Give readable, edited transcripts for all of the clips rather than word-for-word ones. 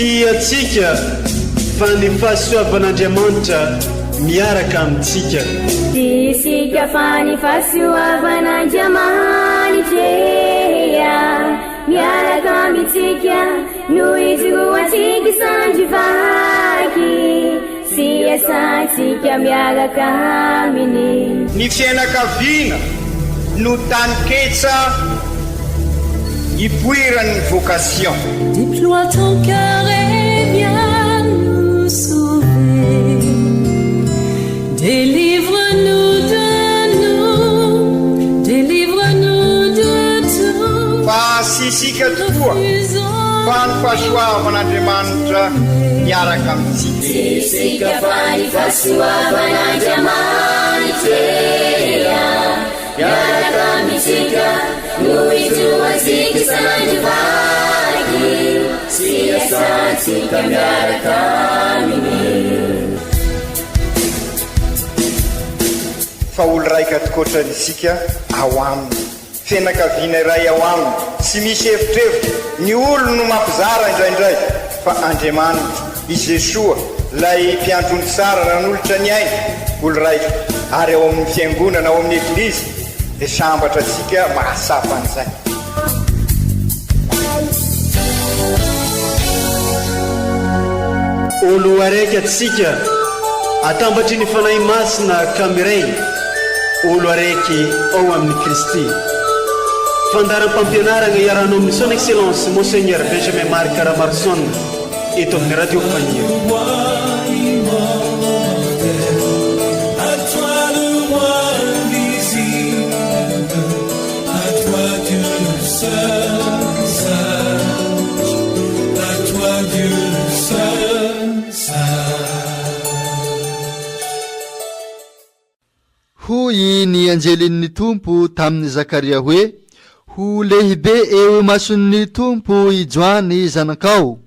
Tsy antsika fa ny fahasoavan'Andriamanitra miaraka amintsika. Tsy isika fa ny fahasoavan'Andriamanitra miaraka amintsika no ijoroantsika sandry vaky sy iasantsika miaraka aminy. Ny fiainakaviana no taninketsa ipoiran'ny vocation. Déploie ton cœur et viens nous sauver Délivre-nous de nous, délivre-nous de tout Fa tsy isika tokoa fa ny fahasoavan'Andriamanitra miaraka amintsika. Tsy isika fa ny fahasoavan'Andriamanitra Miaraka amintsika no ijoroantsika isan'andro vaky sy iasantsika miaraka aminy. Fa olo raika tokoatrany isika ao aminy, fianakaviana iray ao aminy, tsy misy evitrevitra, ny olo no mampizara indraindray fa Andriamanitra, i Jesoa, Ilay mpiandry ondry tsara nanolotra ny ainy, olo raika, ary ao amin'ny fiangonana, ao amin'ny Eglizy, dia sambatra antsika mahatsapa an'izay. Olo araiky antsika, atambatry ny Fanahy Masina ka miray, olo araiky ao amin'i Kristy. Fandaharam-pampianaragna iarahanao amin'ny Son Excellence Monseigneur Benjamin Marc Ramaroson eto amin'ny Radio Faniry. Hoy ny anjelin'ny Tompo tamin'i Zakaria hoe, Ho lehibe eo imason'ny Tompo i Joany zanakao,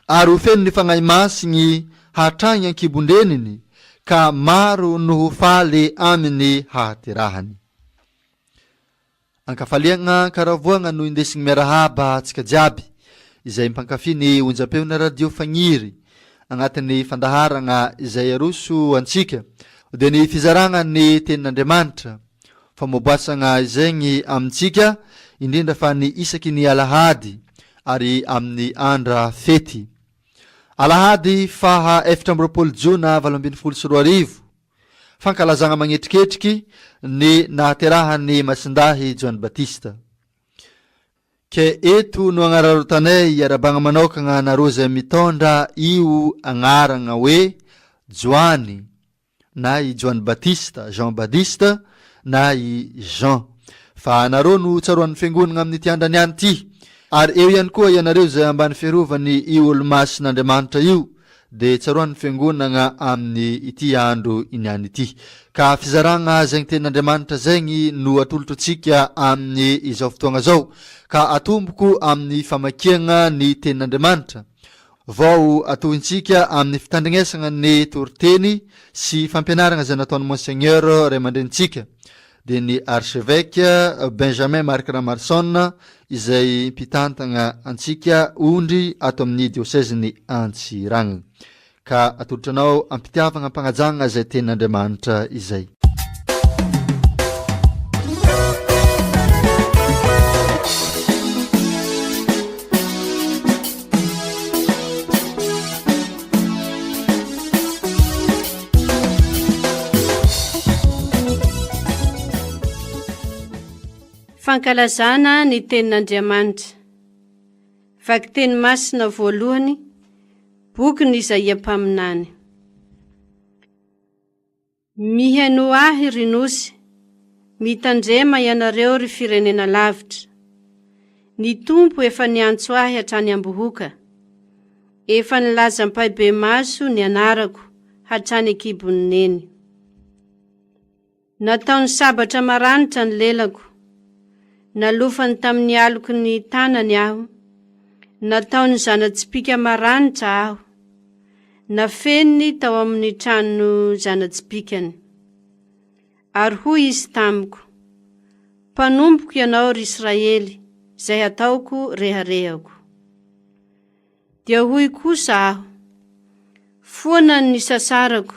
ary ho feno ny Fagnahy Masigny hatragny an-kibon-dreniny, ka maro no ho faly aminy hahaterahany. Ankafaliagna ankaravoagna no indesigny miarahaba antsika jiaby izay mpankafy ny onjam-peona radio Fagniry agnatin'ny fandaharagna izay aroso antsika dia ny fizaragna ny tenin'Andriamanitra famoaboasagna izegny amintsika indrindra fa ny isaky ny alahady ary amin'ny andra fety. Alahady faha 24 jona 2018 Fankalazagna magnetriketriky ny nahaterahan'i Masindahy Joany Batista. Ke eto no agnararaotanay iarabagna manokagna anareo zay mitondra io agnaragna hoe Joany na i Joany Batista, Jean Badiste, na i Jean. Fa anareo no tsaroan'ny Fiangonagna amin'ity andra niany ity. Ary eo ihany koa ianareo izay ambany fiarovany io Olomasin'Andriamanitra io, dia tsaroan'ny Fiangonagna amin'ny ity andro iniany ity. Ka fizaragna zegny Tenin'Andriamanitra zegny no atolotro antsika amin'ny izao fotoagna zao. Ka atomboko amin'ny famakiagna ny Tenin'Andriamanitra, vao atohintsika amin'ny fitandrignesagna ny toriteny sy fampianaragna izay nataon'i Monseigneur ray aman-drenintsika, dia ny Archevêque Benjamin Marc Ramarson izay mpitantagna antsika ondry ato amin'ny diosezin'i Antsiragnana. Ka atolotra anao am-pitiavagna am-pagnajagna izay tenin'Andriamanitra izay. Fankalazana ny Tenin'Andriamanitra. Vakiteny masina voalohany, Bokin'i Izaia mpaminany. Mihainoa ahy, ry nosy, mitandrema ianareo, ry firenena lavitra. Ny Tompo efa niantso ahy hatrany am-bohoka, efa nilaza ampahibemaso ny anarako hatrany an-kibon'i neny. Nataony sabatra maranitra ny lelako, nalofany tamin'ny aloky ny tanany aho, nataony zana-tsipìka maranitra aho, nafeniny tao amin'ny trano zana-tsipìkany. Ary hoy izy tamiko, Mpanompoko ianao, ry Israely, izay hataoko reharehako. Dia hoy kosa aho, Foana ny nisasarako,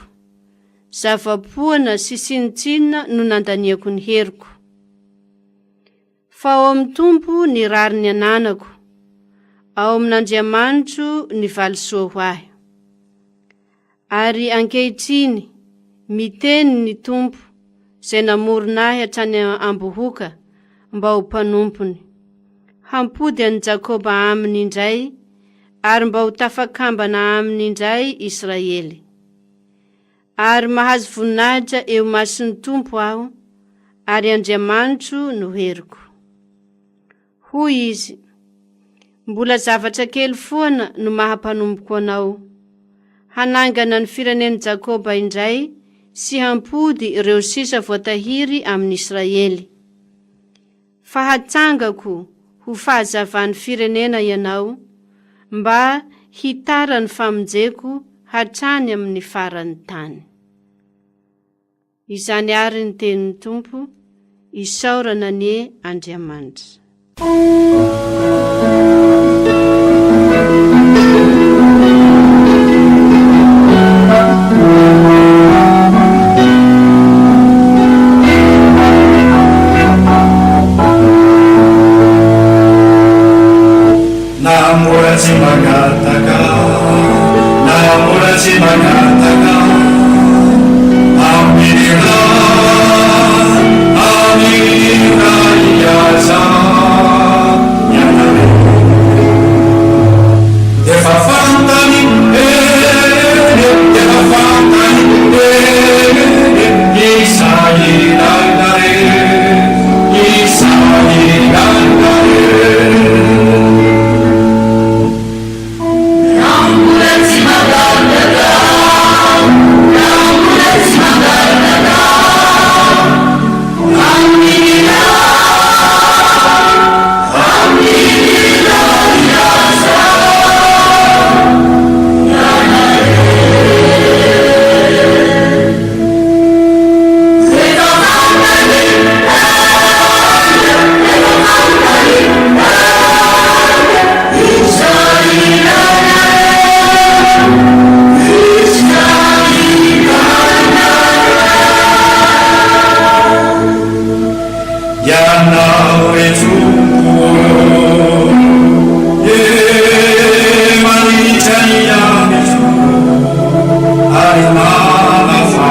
zava-poana sy tsinontsinona no nandaniako ny heriko. Fa ao amin'ny Tompo ny rariny ananako, ao amin'Andriamanitro ny valisoa ho ahy. Ary ankehitriny, miteny ny Tompo, izay namorona ahy hatrany am-bohoka, mba ho mpanompony. Hampody an'i Jakoba aminy indray, ary mba ho tafakambana aminy indray Israely. Ary mahazo voninahitra eo imason'ny Tompo aho, ary Andriamanitro no heriko. Hoy izy, Mbola zavatra kely foana no maha mpanompoko anao. Hanangana ny firenen'i Jakoba indray sy hampody ireo sisa voatahiry amin'i Israely. Fa hatsangako ho fahazavan'ny firenena ianao, mba hitaran'ny famonjeko hatrany amin'ny faran'ny tany. Izany àry ny tenin'ny Tompo, isaorana anie Andriamanitra. Na mbola tsy mangataka, na mbola tsy mangataka, Amin'ny ra, amin'ny ra hiasa ianareo. Efa fantany, eny, efa fantany, eny, izay ilainareo, izay ilainareo. Ianao ry Tompo ô, e manitra ny andro ary mahafantatra.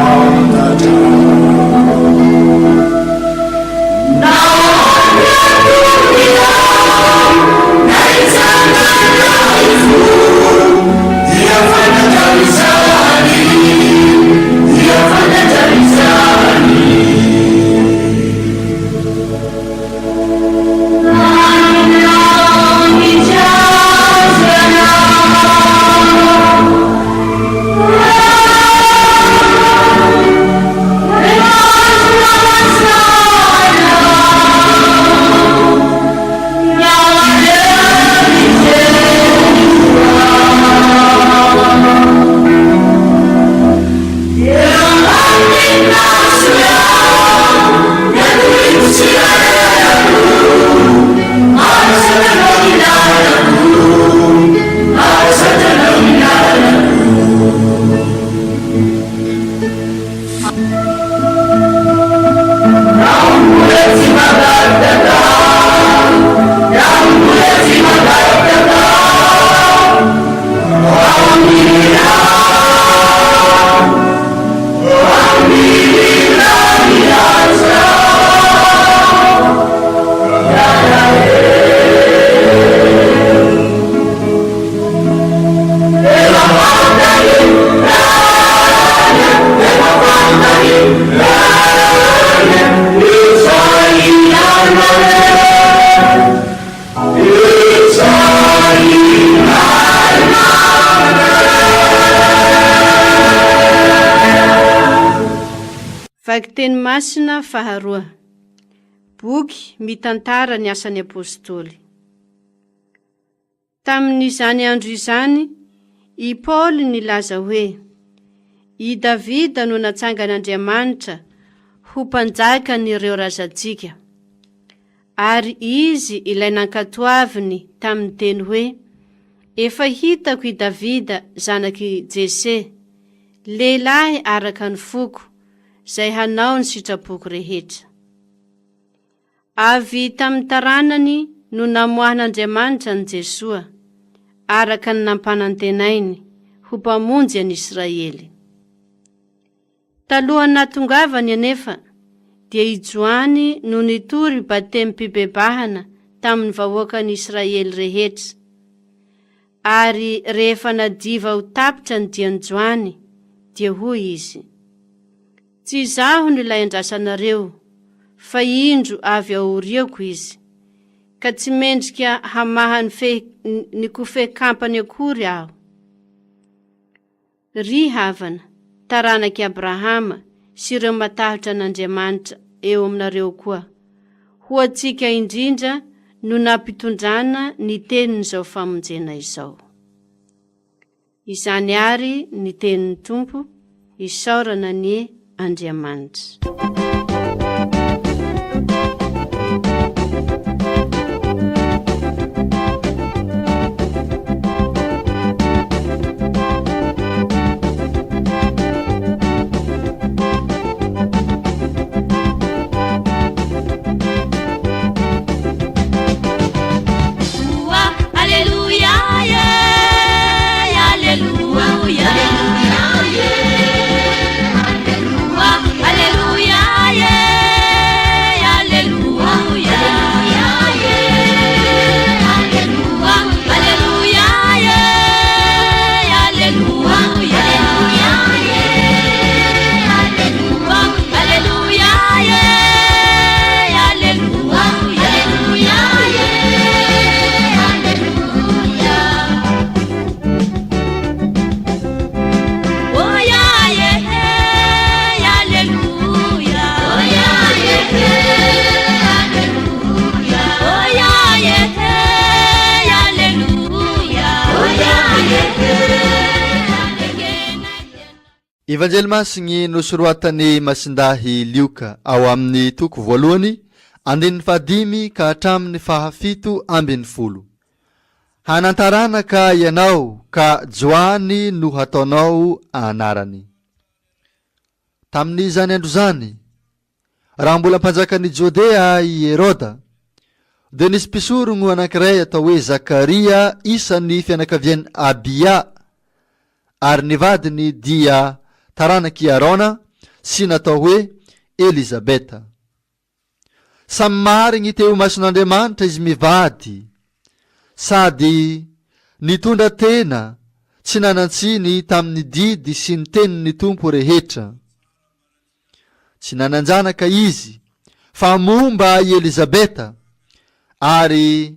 Vakiteny masina faharoa. Boky mitantara ny asan'ny Apostoly. Tamin'izany andro izany, i Paoly nilaza hoe, I Davida no natsangan'Andriamanitra ho mpanjakan'ireo razantsika, ary izy ilay nankatoaviny tamin'ny teny hoe, Efa hitako i Davida zanak'i Jese, lehilahy araka ny foko, izay hanao ny sitrapoko rehetra. Avy tamin'ny taranany no namoahan'Andriamanitra an'i Jesoa, araka ny nampanantenainy, ho Mpamonjy an'i Israely. Talohan'ny nahatongavany anefa, dia i Joany no nitory batemim-pibebahana tamin'ny vahoakan'i Israely rehetra. Ary rehefa nadiva ho tapitra ny dian'i Joany, dia hoy izy, Tsy izaho no ilay andrasanareo, fa indro avy ao aoriako izy, ka tsy mendrika hamaha ny fehy ny kofehy kampany akory aho. Ry havana, taranak'i Abrahama sy ireo matahotra an'Andriamanitra eo aminareo koa, ho antsika indrindra no nampitondrana ny tenin'izao famonjena izao. Izany àry ny tenin'ny Tompo, isaorana anie Andriamanitra. Evanjely Masigny nosoroatan'i Masindahy Lioka ao amin'ny toko voalohany, andininy fahadimy ka hatramin'ny fahafito ambinifolo. Hanan-taranaka ianao ka Joany no hataonao anarany. Tamin'izany andro izany, raha mbola mpanjakan'i Jodea i Heroda, dia nisy mpisorogno anankiray atao hoe Zakaria isan'ny fianakavian'i Abia, ary ny vadiny dia taranak'i Arona sy natao hoe Elizabeta. Samy marigny teo imason'Andriamanitra izy mivady, sady nitondra tena tsy nanan-tsiny tamin'ny didy sy ny tenin'ny Tompo rehetra. Tsy nanan-janaka izy, fa momba i Elizabeta, ary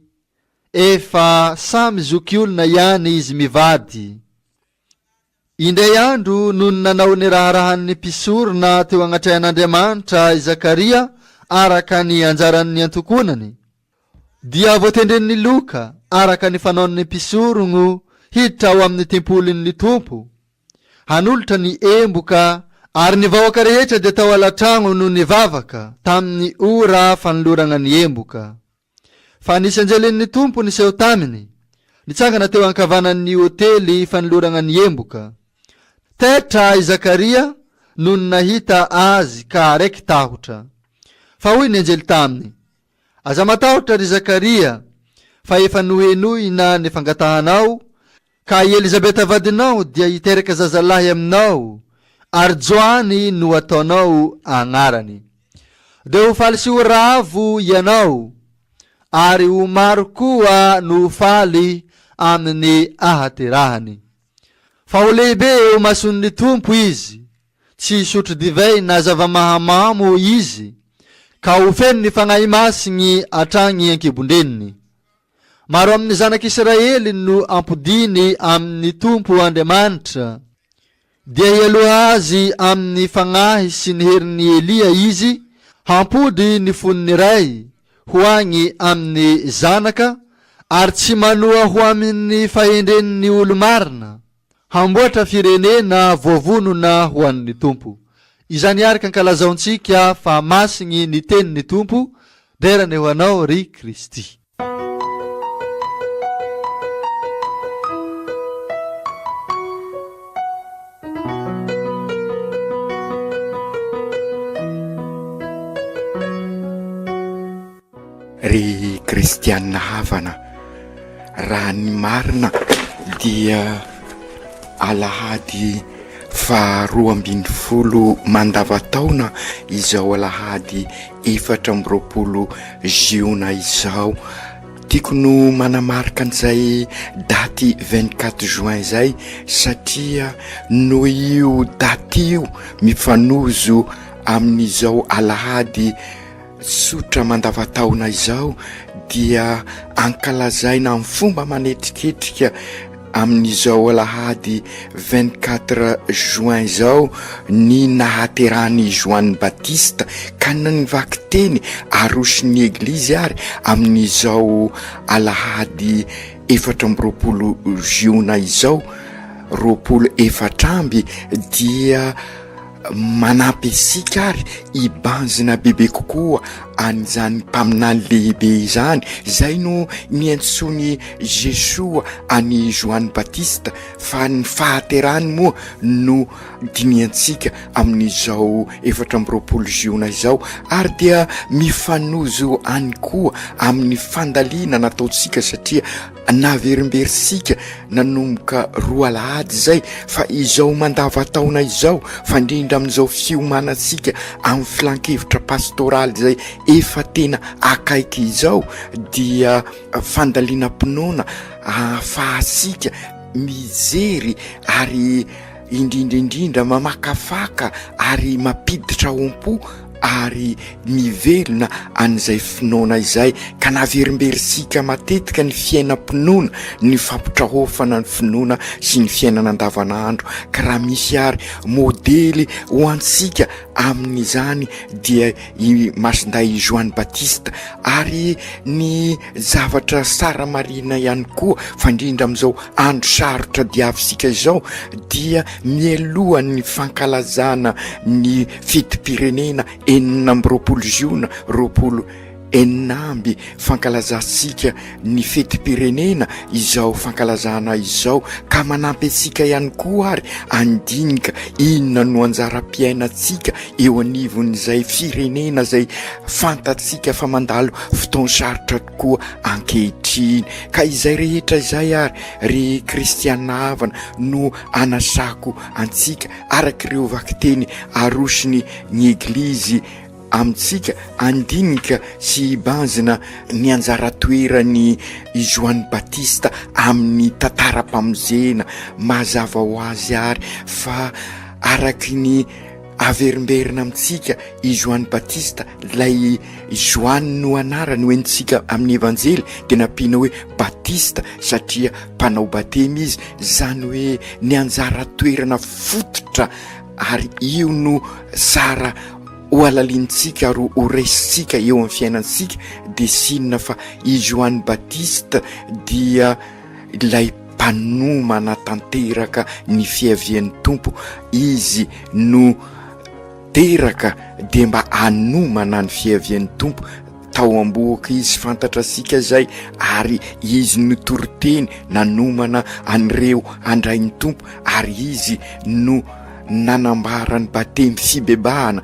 efa samy zokiolona ihany izy mivady. Indray andro, nony nanao ny raharahan'ny mpisorona teo agnatrehan'Andriamanitra i Zakaria araka ny anjaran'ny antokonany, dia voatendren'ny loka araka ny fanaon'ny mpisorogno hiditra ao amin'ny tempolin'ny Tompo, hanolotra ny emboka, ary ny vahoaka rehetra dia tao alatragno no nivavaka tamin'ny ora fanoloragna ny emboka. Fa nisy anjelin'ny Tompo niseho taminy, nitsangana teo ankavanan'ny otely fanolorana ny emboka. Taitra i Zakaria nony nahita azy ka raiki-tahotra. Fa hoy ny anjely taminy, Aza matahotra, ry Zakaria, fa efa nohenoina ny fangatahanao, Ka i Elizabeta vadinao dia hiteraka zazalahy aminao, ary Joany no hataonao agnarany. Dia ho faly sy ho ravo ianao, ary ho maro koa no ho faly amin'ny ahaterahany. Fa ho lehibe eo imason'ny Tompo izy, tsy hisotro divay na zava-mahamamo izy, ka ho feno ny Fagnahy Masigny hatragny an-kibon-dreniny. Maro amin'ny zanak'Israely no ampodiany amin'ny Tompo Andriamanitra. Dia hialoha azy amin'ny fagnahy sy ny herin'i Elia izy, hampody ny fon'ny ray ho agny amin'ny zanaka, ary tsy manoa ho amin'ny fahendren'ny olo-marina. Hamboatra firenena voavonona ho an'ny Tompo. Izany araka ankalazaontsika fa masigny ny tenin'ny Tompo, derany ho Anao ry Kristy. Ry kristianina havana, raha ny marina dia alahady faha 12 mandavataona izao alahady 24 jiona izao. Tiako no manamarika an'izay daty 24 juin izay satria noho io daty io mifanojo amin'izao alahady tsotra mandavataona izao dia ankalazaina amin'ny fomba manetriketrika amin'izao alahady 24 juin izao ny nahaterahan'i Joany Batista ka ny vakiteny aroson'ny Eglizy ary amin'izao alahady 24 jiona izao 24 dia Manampy antsika ary hibanjina bebe kokoa an'izany mpaminany lehibe izany, izay no niantsoan'i Jesoa an'i Joany Batista, fa ny fahaterahany moa no dinihantsika amin'izao 24 jiona izao, ary dia mifanojo any koa amin'ny fandaliana nataontsika satria Naverimberintsika nanomboka roa alahady izay fa izao mandavataona izao, fa indrindra amin'izao fiomanantsika amin'ny filankevitra pastoraly izay efa tena akaiky izao dia fandalinam-pinoana ahafahantsika mijery ary indrindra indrindra mamakafaka ary mampiditra ao am-po ary mivelona an'izay finoana izay ka naverimberisika matetika ny fiainam-pinoana, ny fampitrahofana ny finoana sy ny fiainana andavanandro ka raha misy ary modely ho antsika amin'izany dia i Masindahy Joany Batista ary ny zavatra sara marihina ihany koa fa indrindra amin'izao andro sarotra diavintsika izao dia mialohan'ny fankalazana ny fetim-pirenena 26 jiona 26 fankalazantsika ny fetim-pirenena izao fankalazana izao ka manampy antsika ihany koa ary andinika inona no anjaram-piainantsika eo anivon'izay firenena izay fantatsika fa mandalo fotoan-sarotra tokoa ankehitriny. Ka izay rehetra izay ary ry kristiana havana no anasako antsika araka ireo vakiteny arosony ny Eglizy amintsika handinika sy hibanjina ny anjara toeran'i Joany Batista amin'ny tantaram-pamonjena. Mazava ho azy ary fa araky ny averimberina amintsika i Joany Batista, ilay Joany no anarany ho henontsika amin'ny Evanjely dia nampiana hoe Batista satria mpanao batemy izy, izany hoe ny anjara toerana fototra ary io no zara ho halalinintsika ary ho raisintsika eo amin'ny fiainantsika dia tsy inona fa i Joany Batista dia ilay mpanomana tanteraka ny fiavian'ny Tompo, izy no teraka dia mba hanomana ny fiavian'ny Tompo, tao am-bohoka izy fantatra antsika izay ary izy no toriteny nanomana an'ireo handray ny Tompo ary izy no nanambara ny batemy fibebahana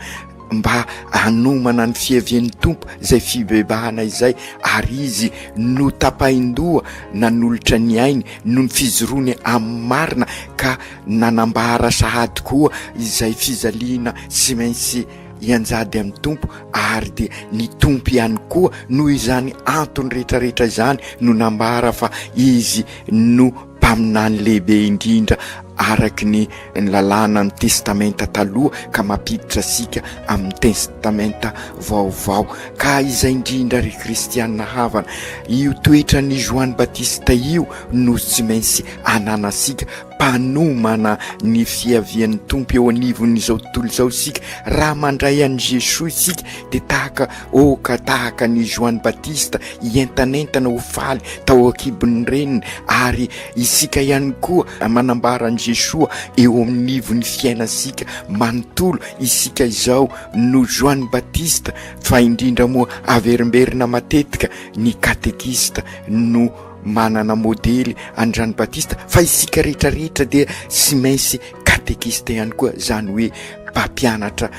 mba hanomana ny fiavian'ny Tompo izay fibebahana izay ary izy no tapahin-doha nanolotra ny ainy noho ny fijoroany amin'ny marina ka nanambara sahady koa izay fijaliana tsy maintsy hianjady amin'ny Tompo ary dia ny Tompo ihany koa noho izany antony rehetrarehetra izany no nambara fa izy no mpaminany lehibe indrindra araky ny lalàna ny testamenta taloha ka mampiditra antsika amin'ny testamenta vaovao ka izay indrindra ry kristiana havana io toetran'i Joany Batista io no tsy maintsy ananantsika mpanomana ny fiavian'ny Tompo eo anivon'izao tontolo izao isika. Raha mandray an'i Jesoa isika dia tahaka oka tahaka an'i Joany Batista hientanentana ho faly tao an-kibon'ny reniny ary isika ihany koa manambara an'i Jesoa eo amin'ivon'ny fiainantsika manontolo. Isika izao no Joany Batista fa indrindra moa averimberina matetika ny katekista no manana modely an'i Jean Batista fa isika rehetra rehetra dia tsy maintsy katekista ihany koa, izany hoe mpampianatra.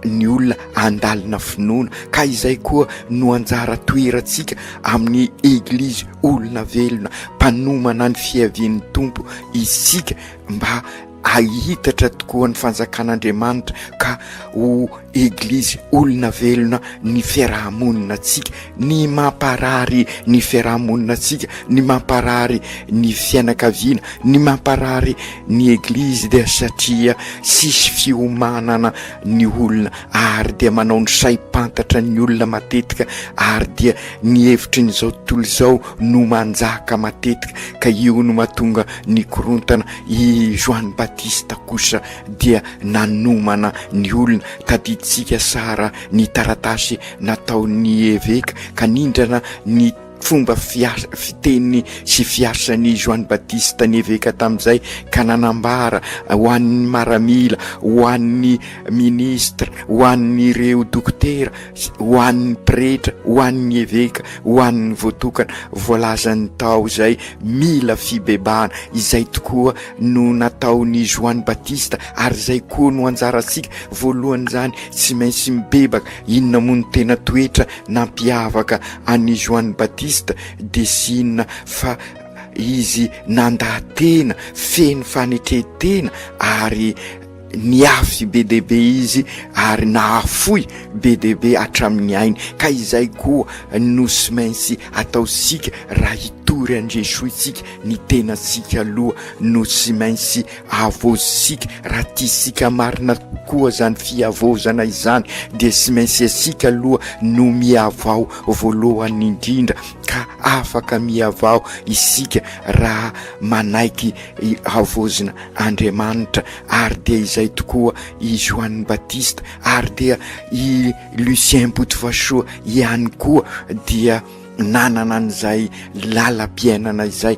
ny olona handalina finoana ka izay koa no anjara toerantsika amin'ny Eglizy olona velona mpanomana ny fiavian'ny Tompo isika mba hahitatra tokoa ny fanjakan'Andriamanitra ka ho Eglizy olona velona ny fiarahamonina antsika, ny mamparary ny fiarahamonina antsika, ny mamparary ny fianakaviana, ny mamparary ny Eglizy dia satria tsisy fiomanana ny olona ary dia manao ny saim-pantatra ny olona matetika ary dia ny hevitry ny izao tontolo izao no manjaka matetika ka io no mahatonga ny korontana. I Joany Batista kosa dia nanomana ny olona. Tadidintsika tsara ny taratasy nataon'ny eveka ka nindrana ny fomba fiasa, fiteny sy fiasan'i Joany Batista ny eveka tamin'izay ka nanambara ho an'ny maramila, ho an'ny ministra, ho an'ireo dokotera, ho an'ny pretra, ho an'ny eveka, ho an'ny voatokana, voalazany tao izay mila fibebahana, izay tokoa no nataon'i Joany Batista ary izay koa no anjarantsika, voalohany izany tsy maintsy mibebaka, inona moa no tena toetra nampiavaka an'i Joany Batista dia tsy inona fa izy nandà-tena, feno fanetren-tena ary niafy be dia be izy ary nahafoy be dia be hatramin'ny ainy, ka izay koa no tsy maintsy ataontsika raha hitory an'i Jesoa isika, ny tenantsika aloha no tsy maintsy havaozintsika, raha tiantsika marina tokoa izany fihavaozana izany dia tsy maintsy antsika aloha no mihavao voalohany indrindra, ka afaka mihavao isika raha manaiky havaozina Andriamanitra ary dia izay tokoa i Joany Batista ary dia i Lucien Botovasoa ihany koa dia nanana an'izay lalam-piainana izay,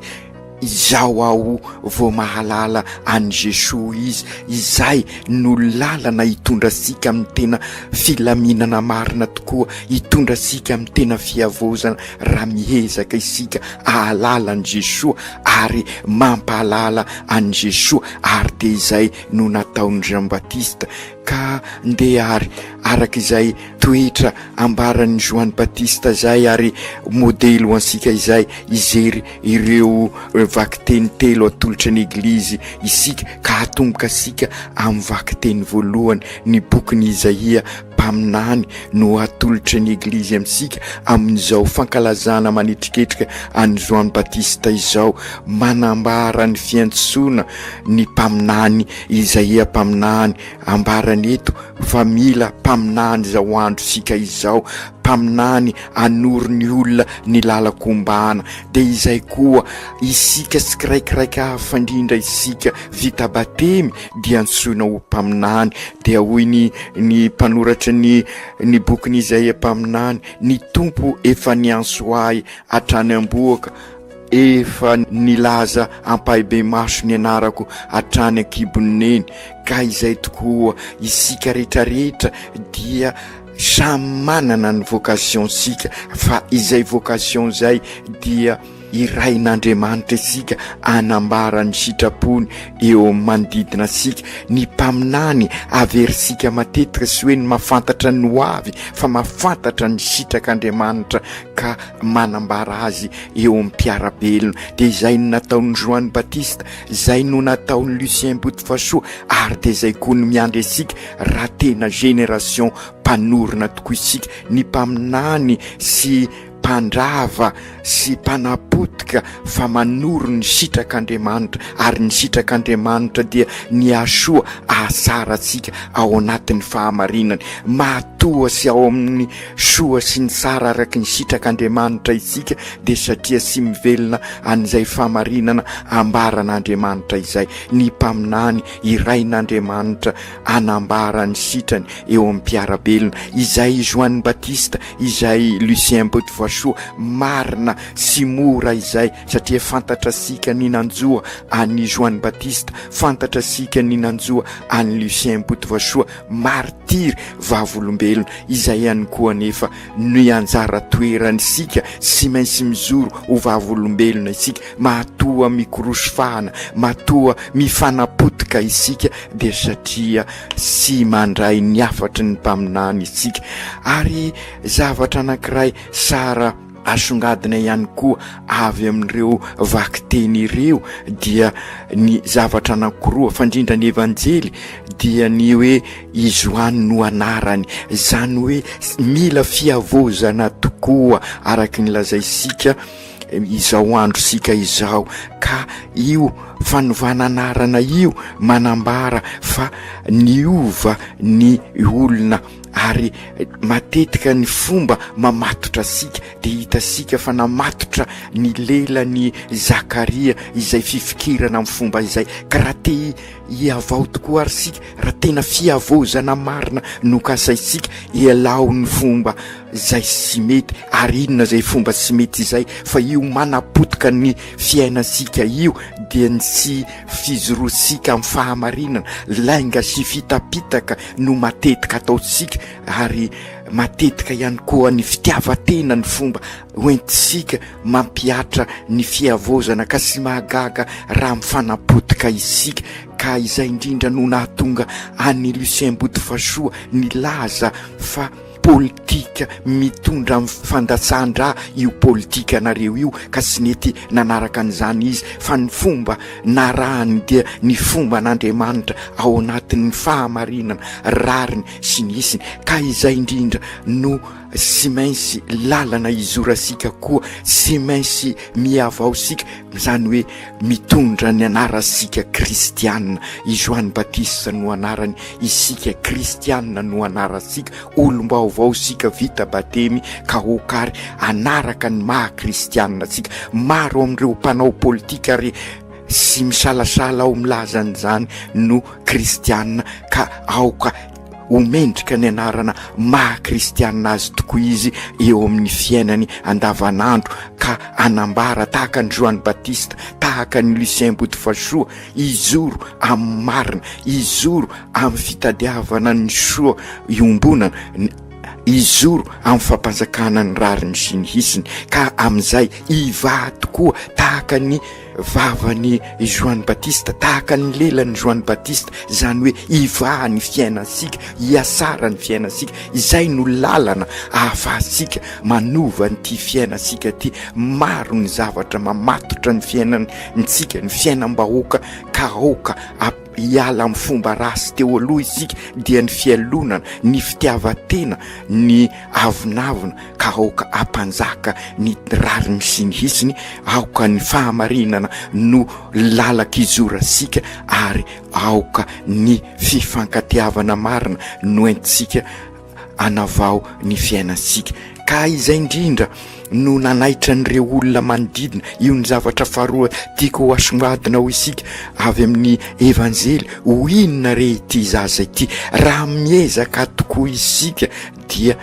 izao aho vao mahalala an'i Jesoa izy, izay no lalana hitondra antsika amin'ny tena filaminana marina tokoa, hitondra antsika amin'ny tena fihavaozana raha miezaka isika ahalala an'i Jesoa ary mampahalala an'i Jesoa ary dia izay no nataon'i Jean Baptiste ka ndeha ary araka izay toetra ambaran'i Joany Batista izay ary modely ho antsika izay hijery ireo vakiteny telo atolotra ny Eglizy isika ka hatomboka antsika amin'ny vakiteny voalohany ny bokin'i Izaia mpaminany no atolotry ny Eglizy amintsika amin'izao fankalazana manetriketrika an'i Joany Batista izao. Manambara ny fiantsoana ny mpaminany Izaia mpaminany. Ambarany eto fa mila mpaminany izao androntsika izao, mpaminany hanoro ny olona ny lalan-kombana. Dia izay koa isika tsikiraikiraika hafa indrindra isika vita batemy dia antsoina ho mpaminany. Dia hoy ny ny mpanoratra ny ny bokin'i Izaia mpaminany, Ny Tompo efa niantso ahy hatrany am-bohoka, efa nilaza ampahibemaso ny anarako hatrany an-kibon'i neny. Ka izay tokoa, isika rehetrarehetra dia samy manana ny vocation-tsika, fa izay vocation izay dia Irahin'Andriamanitra isika hanambara ny sitrapony eo amin'ny manodidina antsika. Ny mpaminany averintsika matetika tsy hoe ny mahafantatra ny ho avy fa mahafantatra ny sitrak'Andriamanitra ka manambara azy eo amin'ny mpiara-belona. Dia izay no nataon'i Joany Batista, izay no nataon'i Lucien Botofasoa ary dia izay koa no miandry antsika raha tena génération mpanorina tokoa isika. Ny mpaminany sy mpandrava sy mpanapotika fa manoro ny sitrak'Andriamanitra ary ny sitrak'Andriamanitra dia ny hahasoa hahatsara antsika ao anatin'ny fahamarinany. Mahatoa sy ao amin'ny soa sy ny tsara araky ny sitrak'Andriamanitra isika dia satria tsy mivelona an'izay fahamarinana ambaran'Andriamanitra izay. Ny mpaminany irain'Andriamanitra hanambara ny sitrany eo amin'ny mpiara-belona, izay Joany Batista, izay Lucien Botovasoa, marina sy mora izay, satria fantatrasika ny nanjoa an'i Joany Batista, fantatrasika ny nanjoa an'i Lucien Botovasoa, martiry vavolombelona. vavolombelona. Izay ihany koa anefa ny anjara toeran'isika, tsy maintsy mijoro ho vavolombelona isika, matoa mikorosy fahana, matoa mifanapotika isika dia satria tsy mandray ny hafatry ny mpaminany isika. Ary zavatra anankiray tsara asongadina ihany koa avy amin'ireo vakiteny ireo dia ny zavatra anankiroa, fa indrindra ny Evanjely dia ny hoe i Joany no anarany, izany hoe mila fihavaozana tokoa araka ny lazaisika izao androsika izao, ka io fanovana anarana io manambara fa niova ny olona ary matetika ny fomba mamatotra antsika dia hitantsika fa namatotra ny lelan'i Zakaria izay fifikirana amin'ny fomba izay, ka raha te hihavao tokoa ary isika, raha tena fihavaozana marina no kasaintsika, ialao ny fomba izay tsy mety, ary inona izay fomba tsy mety izay, fa io manapotika ny fiainantsika io dia ny tsy fijoroantsika amin'ny fahamarinana, lainga sy fitapitaka no matetika ataontsika ary matetika ihany koa ny fitiavan-tena ny fomba hoentintsika mampihatra ny fihavaozana ka tsy mahagaga raha mifanapotika isika ka izay indrindra no nahatonga an'i Lucien Botofasoa nilaza fa politika mitondra amin'ny fandatsahan-drà io politikanareo io ka tsy nety nanaraka an'izany izy fa ny fomba narahany dia ny fomban'Andriamanitra ao anatin'ny fahamarinana, rariny sy ny hisiny ka izay indrindra no tsy maintsy lalana izorasika koa tsy maintsy mihavaosika izany hoe mitondra ny anarasika kristiana i Joany Batista no anarany isika kristiana no anarasika olom-baovao isika vita batemy ka aoka ary hanaraka ny maha kristiana antsika maro amin'ireo mpanao politika ary sy misalasala ao milaza an'izany no kristiana ka aoka ho mendrika ny anarana maha kristiana azy tokoa izy eo amin'ny fiainany andavanandro ka hanambara tahaka an'i Joany Batista, tahaka an'i Lucien Botofasoa, hijoro amin'ny marina, hijoro amin'ny fitadiavana ny soa iombonana, hijoro amin'ny fampanjakana ny rariny sy ny hitsiny, ka amin'izay hivaha tokoa tahaka ny vavan'i Joany Batista, tahaka ny lelan'i Joany Batista, izany hoe hivaha ny fiainantsika, hiasara ny fiainantsika, izay no lalana ahafahantsika manova an'ity fiainantsika ity, maro ny zavatra mamatotra ny fiainantsika, ny fiainam-bahoaka, ka aoka hiala amin'ny fomba ratsy teo aloha isika, dia ny fialonana, ny fitiavan-tena, ny avonavona, ka aoka hampanjaka ny rariny sy ny hitsiny, aoka ny fahamarinana no lalan-kizorantsika ary aoka ny fifankatiavana marina no entintsika hanavao ny fiainantsika. Ka izay indrindra no nanaitra an'ireo olona manodidina, io ny zavatra faharoa tiako ho asongadina ho isika avy amin'ny Evanjely, ho inona re ity zaza ity? Raha miezaka tokoa isika dia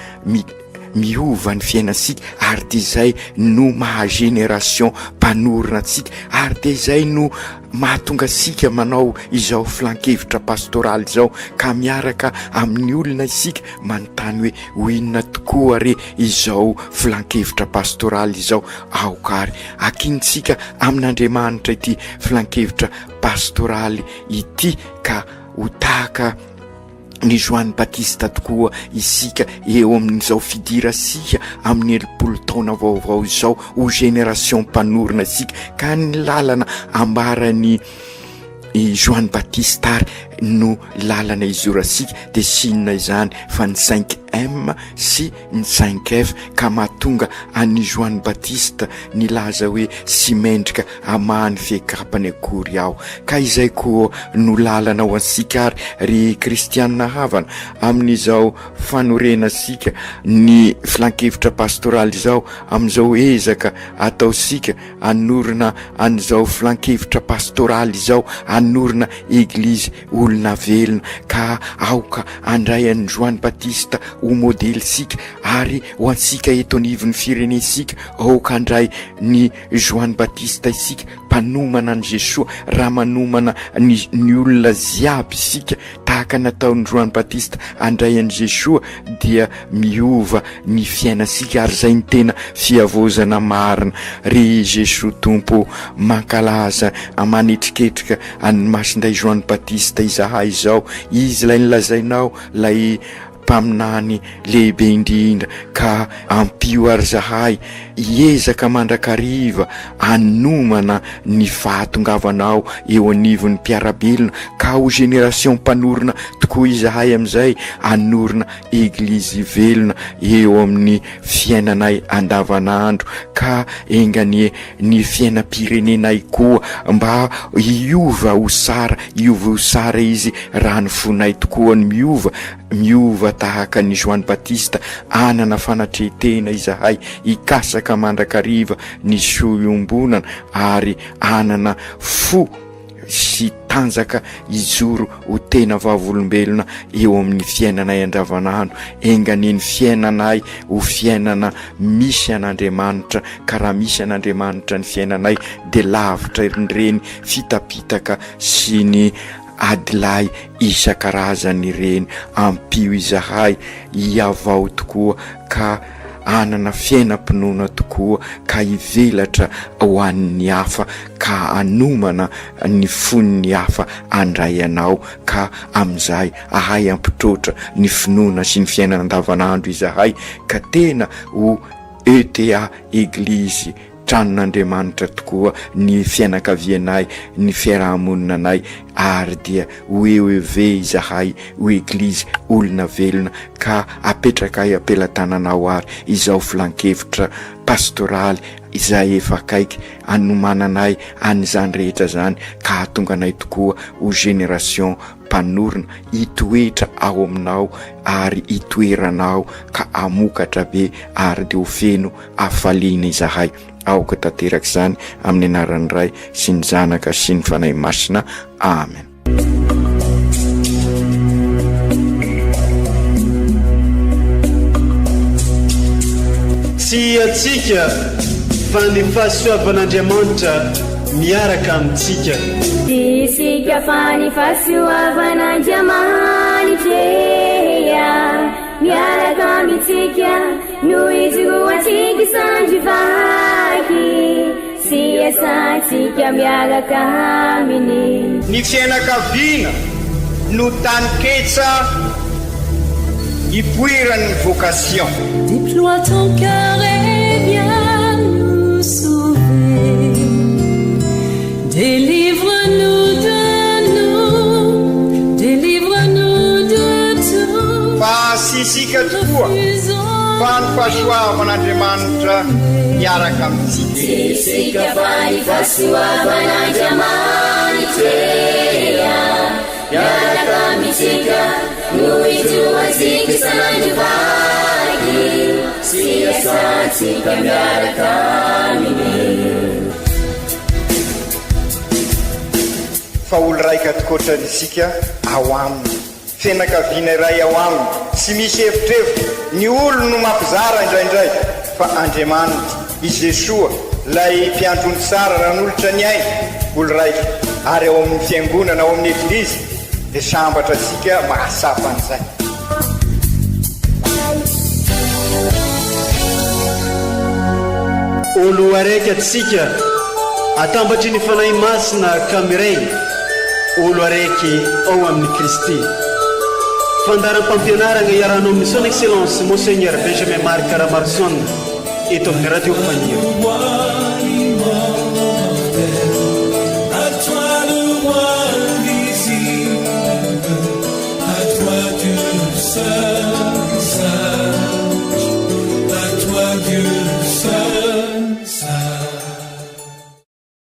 miova ny fiainantsika ary dia izay no maha génération mpanorina antsika ary dia izay no mahatonga antsika manao izao filan-kevitra pastoraly izao ka miaraka amin'ny olona isika manontany hoe ho inona tokoa re izao filan-kevitra pastoraly izao aoka ary akintsika amin'Andriamanitra ity filan-kevitra pastoraly ity ka ho tahaka ny Joany Batista tokoa isika eo amin'izao fidirasika amin'ny 60 taona vaovao izao ho génération mpanorina isika ka ny lalana ambaran'i i Joany Batista ary no lalana izorasika dia tsy inona izany fa ny 5 M sy ny 5 F ka mahatonga an'i Joany Batista nilaza hoe tsy mendrika hamaha ny fiekapany akory aho. Ka izay koa no lalana ho antsika ary ry kristianina havana amin'izao fanorenantsika ny filankevitra pastoraly izao, amin'izao ezaka ataontsika hanorina an'izao filankevitra pastoraly izao, hanorina eglizy olona. olona velona ka aoka handray an'i Joany Batista ho modelintsika ary ho antsika eto anivon'ny firenentsika aoka handray ny Joany Batista isika mpanomana an'i Jesoa raha manomana ny ny olona ziaby isika tahaka nataon'i Joany Batista handray an'i Jesoa dia miova ny fiainantsika ary izay ny tena fihavaozana marina. Ry Jesoa Tompo ô, mankalaza manetriketrika an'i Masindahy Joany Batista izahay izao, izy ilay nolazainao, ilay mpaminany lehibe indrindra, ka ampio ary izahay hiezaka mandrakariva hanomana ny fahatongavanao eo anivon'ny mpiara-belona, ka ho génération mpanorina tokoa izahay amin'izay, hanorina Eglizy velona eo amin'ny fiainanay andavanandro ka enga anie ny fiainam-pirenenay koa mba hiova ho sara, hiova ho sara izy raha ny fonay tokoa no miova, miova tahaka an'i Joany Batista, hanana fanatrehan-tena izahay, hikasaka mandrakariva ny soa iombonana ary hanana fo sy tanjaka hijoro ho tena vavolombelona eo amin'ny fiainanay andavanandro. Enga anie ny fiainanay ho fiainana misy an'Andriamanitra, ka raha misy an'Andriamanitra ny fiainanay dia lavitra ireny fitapitaka sy ny adilahy isan-karazany ireny. Ampio izahay hihavao tokoa ka hanana fiainam-pinoana tokoa ka hivelatra ho an'ny hafa ka hanomana ny fon'ny hafa handray anao ka amin'izay hahay hampitroatra ny finoana sy ny fiainana andavanandro izahay ka tena ho ETA Eglizy Tranon'Andriamanitra tokoa ny fianakavianay, ny fiaraha-monina anay ary dia ho EEV izahay, ho Eglizy olona velona ka apetrakay am-pelatananao ary izao filan-kevitra pastoraly izay efa akaiky anomananay an'izany rehetra izany ka hahatonga anay tokoa ho génération mpanorina hitoetra ao aminao ary hitoeranao ka hamokatra be ary dia ho feno hafaliana izahay. Aoka tanteraka izany amin'ny anaran'ny Ray sy ny Zanaka sy ny Fanahy Masina. Amen. Tsy antsika fa ny fahasoavan'Andriamanitra miaraka amintsika. Tsy isika fa ny fahasoavan'Andriamanitra e. Miaraka amintsika no ijoroantsika sandry vaky sy iasantsika miaraka aminy. Ny fiainakaviana no taninketsa ipoiran'ny vocation. Déploie ton cœur et viens nous sauver. Délivre-nous de nous, délivre-nous de tout. Fa tsy isika tokoa, fa ny fahasoavan'Andriamanitra miaraka amintsika. Tsy isika fa ny fahasoavan'Andriamanitra miaraka amintsika no ijoroantsika isan'andro vaky sy iasantsika miaraka aminy. Fa olo raika tokoatrany isika ao aminy, fianakaviana iray ao aminy, tsy misy evitrevitra, ny olo no mampizara indraindray, fa Andriamanitra, i Jesoa, lay mpiandry ondry tsara nanolotra ny ainy, olo raika, ary ao amin'ny fiangonana, ao amin'ny eglizy, dia sambatra antsika mahatsapa an'izay. Olo araiky atsika atambatry ny Fanahy Masina ka miray olo araiky ao amin'i Kristy. Fandaharam-pampianaragna iarahanao amin'ny Son Excellence Monseigneur Benjamin Marc Ramaroson eto amin'ny Radio Faniry.